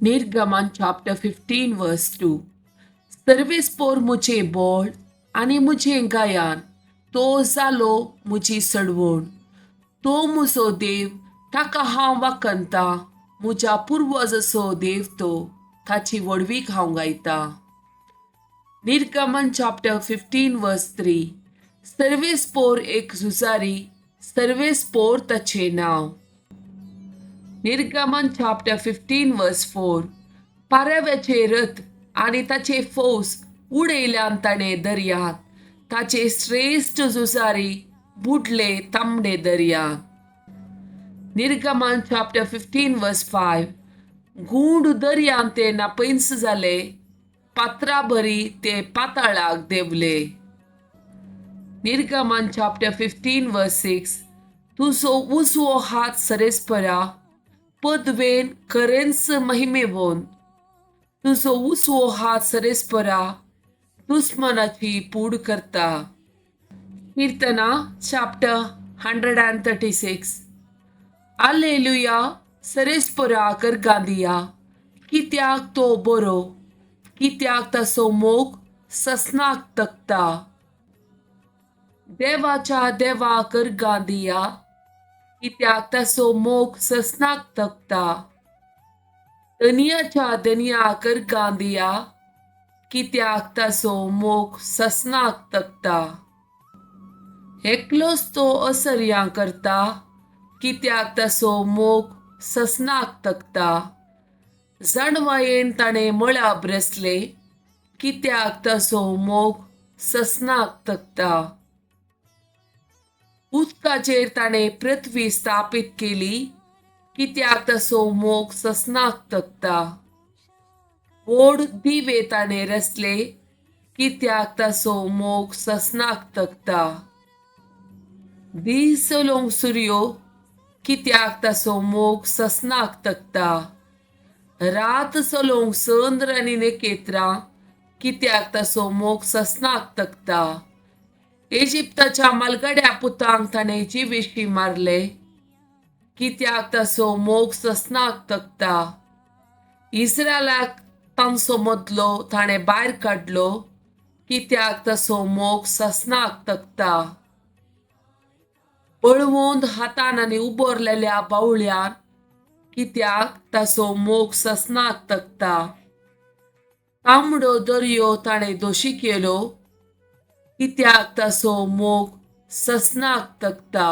निर्गमन चॅप्टर 15 वर्स 2. सर्वेस्पोर म्हजें बोळ आनी म्हजें गायन, तो जालो म्हजी सडवण. तो म्हजो देव, ताका हांव वाखणतां, म्हज्या पुर्वजाचो देव तो, ताची व्हडवीक हांव गायतां. निर्गमन चॅप्टर 15 वर्स 3. सर्वेस्पोर एक झुजारी, सर्वेस्पोर ताचें नांव. निर्गमन चॅप्टर 15 वर्स 4. पाराव्याचे रथ आनी ताचे फौज उडयल्यान ताणें दर्यांत, ताचे श्रेश्ठ झुजारी बुडले तांबडे दर्यांत. निर्गमन चॅप्टर 15 वर्स 5. गूंड दर्यांत ते नापैंस जाले, पात्रा बरी ते पाताळाक देंवले. निर्गमन चॅप्टर 15 वर्स 6. तुजो उजवो हात सरेस्परा, पदवेन खरेंच महिमेवोन. तुजो उजवो हात सरेस्परा, दुस्मनाची पूड करता. किर्तना चॅप्टर 136. आलेलुया, सरेस्परा करगांदिया, कित्याक तो बरो, कित्याक ताचो मोग ससनाक तकता. देवाच्या देवा करगांदिया, कित्याक ताचो मोग ससनाक तकता. दनियाच्या दनिया करगांदिया, कित्याक ताचो मोग ससनाक तकता. एकलोच तो असर्यां करता, कित्याक ताचो मोग ससनाक तकता. जाणवायेन ताणें मळाब रचलें, कित्याक ताचो मोग ससनाक तकता. उदकाचेर ताणें पृथ्वी स्थापीत केली, कित्याक ताचो मोग ससनाक तकता. व्हड दिवे ताणें रचले, कित्याक ताचो मोग ससनाक तकता. दीस चलोवंक सुर्यो, कित्याक ताचो मोग ससनाक तकता. रात चलोवंक चंद्र आनी नखेत्रां, कित्याक ताचो मोग ससनाक तकता. इजिप्ताच्या मालगड्या पुतांक ताणें जिविशी मारले, कित्याक ताचो मोग ससनाक तकता. इस्रायलाक तांचो मदलो ताणें भायर काडलो, कित्याक ताचो मोग ससनाक तकता. बळवंत हातान आनी उबरलेल्या बावळ्यान, कित्याक ताचो मोग ससनाक तकता. तांबडो दर्यो ताणें दोशी केलो, कित्याक ताचो मोग ससनाक तकता.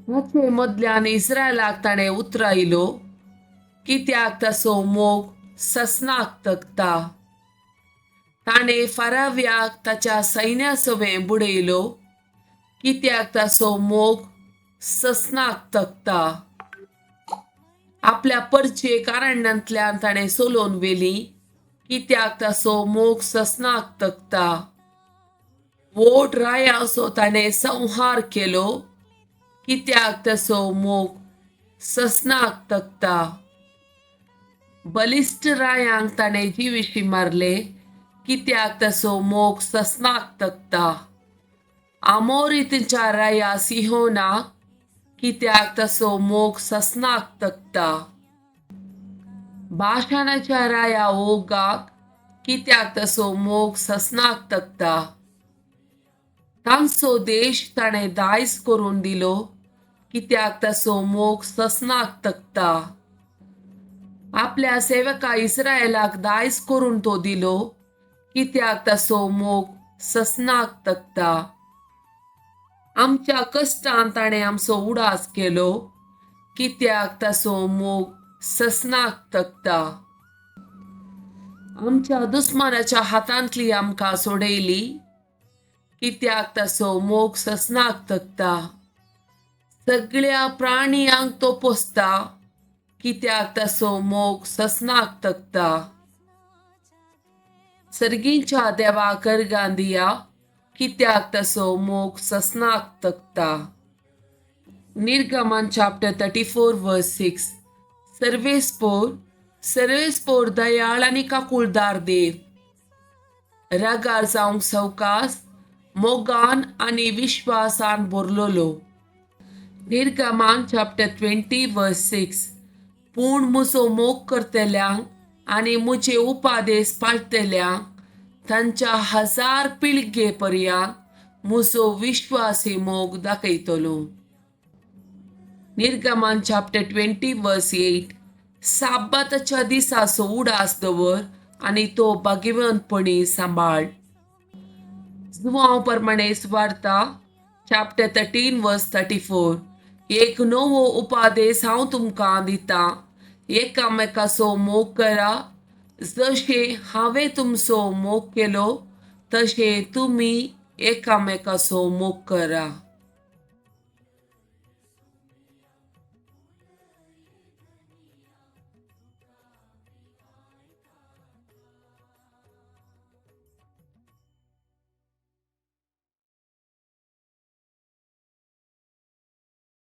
ताचे मदल्यान इस्रायलाक ताणें उतरायलो, कित्याक ताचो मोग ससनाक तकता. ताणें फाराव्याक ताच्या सैन्या सवें बुडयलो, कित्याक ताचो मोग ससनाक तकता. आपल्या परचेक अरण्यांतल्यान ताणें सोलोवन व्हेली, कित्याक ताचो मोग ससनाक तकता. व्हड रायाचो ताणें संहार केलो, कित्याक ताचो मोग ससनाक तकता. बलिश्ट रायांक ताणें जिविशी मारले, कित्याक ताचो मोग ससनाक तकता. आमोरितीच्या राया सिहोनाक, कित्याक ताचो मोग ससनाक तकता. बाशानाच्या राया ओगाक, कित्याक ताचो मोग ससनाक तकता. तांचो देश ताणें दायज करून दिलो, कित्याक ताचो मोग ससनाक तकता. आपल्या सेवका इस्रायलाक दायज करून तो दिलो, कित्याक ताचो मोग ससनाक तकता. आमच्या कश्टान ताणें आमचो उडास केलो, कित्याक ताचो मोग ससनाक तकता. आमच्या दुस्मानाच्या हातांतली आमकां सोडयली, कित्याक ताचो मोग ससनाक तकता. सगळ्या प्राणियांक तो पोसता, कित्याक ताचो मोग ससनाक तकता. सर्गींच्या देवा करगांदिया, कित्याक ताचो मोग ससनाक तकता. निर्गमन चॅप्टर 34 वर्स 6. सर्वेस्पोर, सर्वेस्पोर दयाळ आनी काकुळदार देव, रागार जावंक सवकास, मोगान आनी विश्वासान भरलेलो. निर्गमन चॅप्टर 20 वर्स 6. पूण म्हजो मोग करतल्यांक आनी म्हजे उपादेस पाळटल्यांक तांच्या 1000 पिळगे पर्यंत म्हजो विश्वासी मोग दाखयतलो. निर्गमन चॅप्टर 20 वर्स 8. साबाताच्या दिसाचो उडास दवर आनी तो भाग्यवंतपणी सांबाळ. जुवांव परमाणे सुवार्ता चॅप्टर 13 वर्स 34. एक नवो उपादेस हांव तुमकां दितां, एकामेकाचो मोग करा, जशें हांवें तुमचो मोग केलो तशें तुमी एकामेकाचो मोग करा.